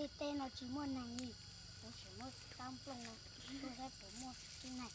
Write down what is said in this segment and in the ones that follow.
Tej teb no tsis muaj neeg li, kuv sim muab rab nplooj no tuaj saib puas muaj tib neeg.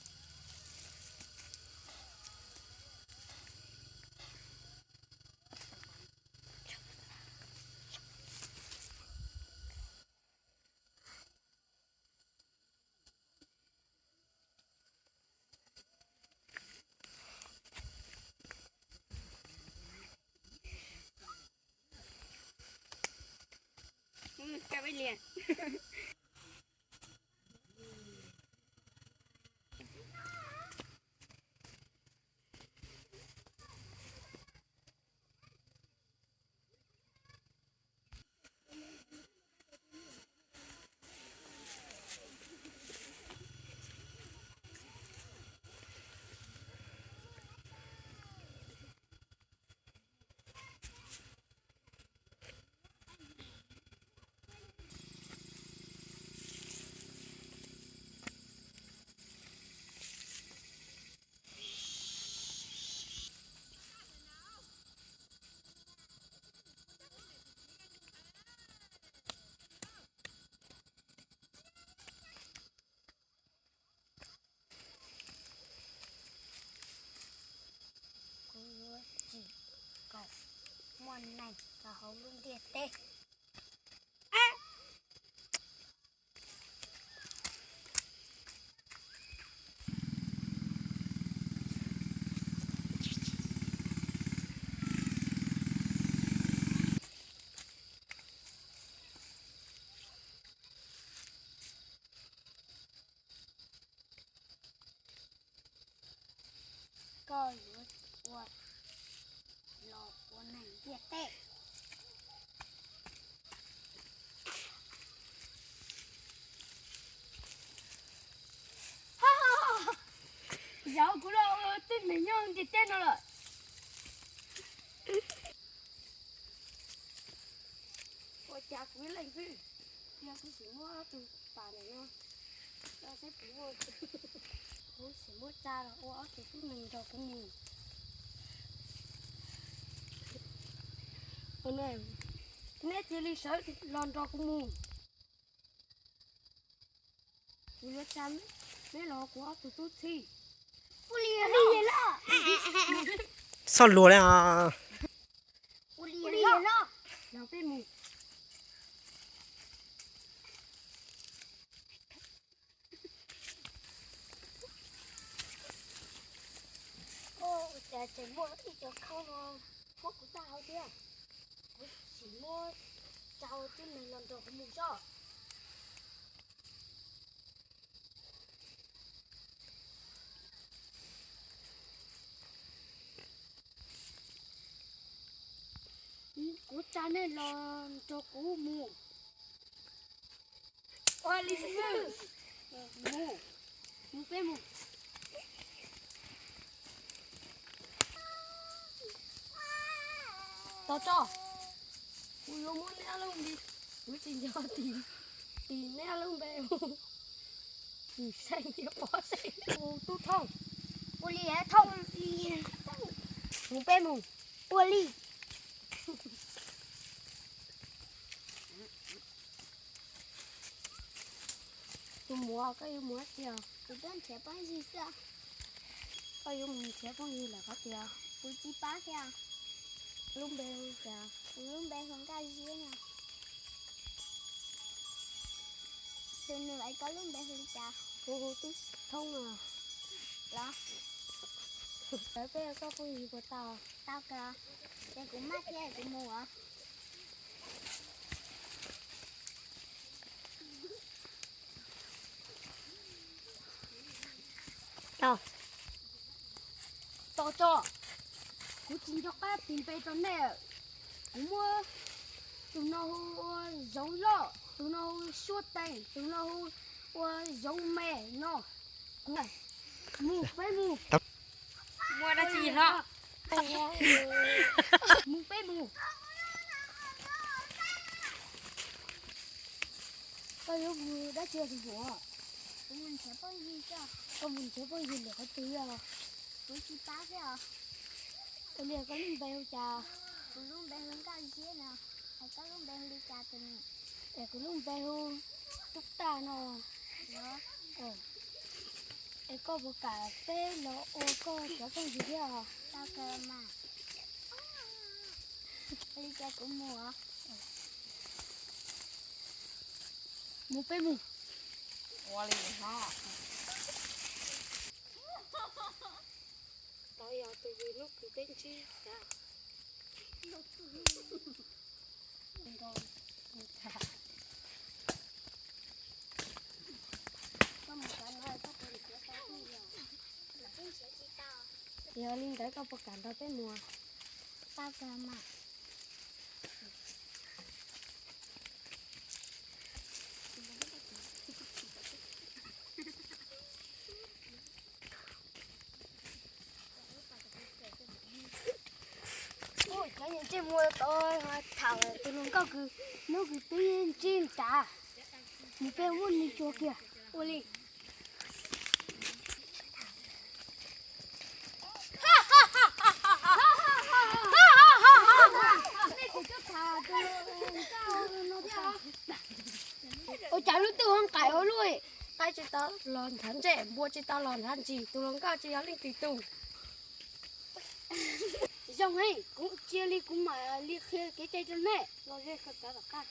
Kuv yuav tsis kom muaj neeg rau hauv lub ntiaj teb. Koj yuav ua los ua neeg ntiaj teb. Yog kuv los ua tib neeg nyob ntiaj teb no lawm. Ua cas kuv ib leeg xwb, yog kuv tsis muab tus pas ntawm no, kuv tsis muab tsa los ua ob tug tib neeg nrog kuv mus. Neb cia li sawv los nrog kuv mus. Kuv yuav tsa neb los kuv ob tug tub txib. Txhob luag li os. Los peb mus. Ua cas tseem muaj ib co khaub no pub kuv tag hauv thiab. Kuv sim muab tsa tib neeg los nrog kuv mus tso. Kuv tsa nej los nrog kuv mus. Ua li xwb. Mus, mus peb mus. Tos tso, kuv yuav muab neb ob lub npe, kuv tsis nco tim, tim neb ob lub npe. Tim Seej thiab Pov Seej. Tub Thooj. Ua li Thooj. Mus peb mus. Ua li. Tus muam, koj yuav mus dab tsi os? Kuv tuaj nrhiav phooj ywg xwb. Koj yuav mus nrhiav phooj ywg lawm qhov twg? Kuv tsis paub thiab. Lub npe hu cas? Kuv lub npe hu Nkaj Ziab no. Tus nus es koj lub npe hu li cas? Kuv hu Tub Thoob no. Los, lawv peb ua koj phooj ywg puas tau? Tau kawg. Ces kuv maj thiab kuv mus os. Tau. Tos tso, kuv tsis nco qab tis npe rau nej. Kuv muab tus no hu ua Zoov Loj, tus no hu Suab Teem, tus no hu ua Zoov Me no. Kuv mus, peb mus. Muaj dab tsi hlo? Mus peb mus. Koj yuav mus dab tsi tus muam? Kuv mus nrhiav phooj ywg. Koj mus nrhiav phooj ywg lawm qhov twg os? Kuv tsis paub thiab os. Ua li koj lub npe hu cas? Kuv lub npe hu Nkaj Ziab no. Es koj lub npe hu li cas tus nus? Es kuv lub npe hu Tub Taj no. Es koj puas kam peb los ua koj cov phooj ywg thiab os? Tau kawg mas. Li cas kuv mus os. Mus peb mus. Ua li no. Tau yog tus hnub kws peb ntsib cas. Yog li ntawd koj puas kam nrog peb mus? Tau kawg mas. Cov niag ntsej muag tod tham tus hluas nkauj kws hnub kws peb ntsib nrad, nws peb muab nws tsuag kiag. Ua li. Ua cas lub twg ho nqaim ua luaj, qaib tsis tau los nrhav ntsej, npua tsis tau los nrhav ntsis, tus hluas nkauj tsis yog leej twg tus. Zoo heev, kuv cia li kuv mam li qhia kev cai rau nej los ze khaws tav tom qab.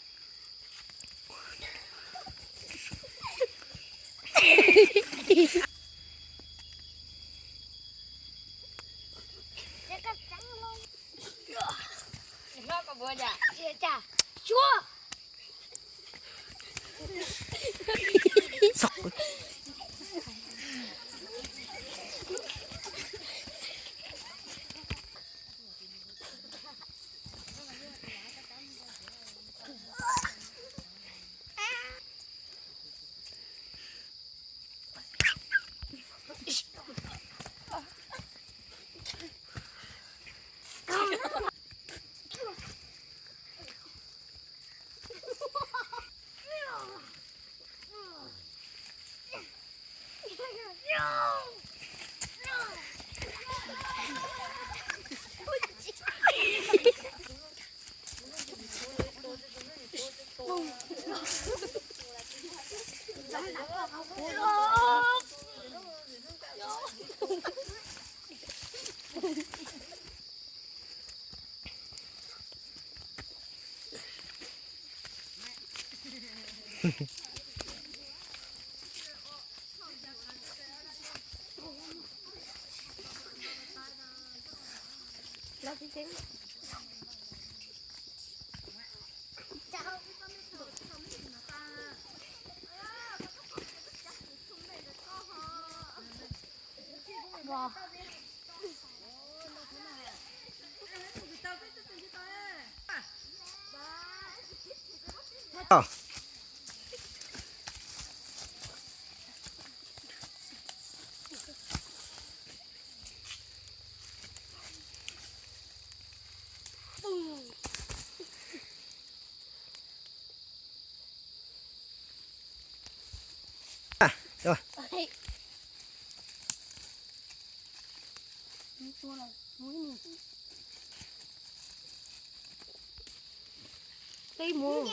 Peb mus.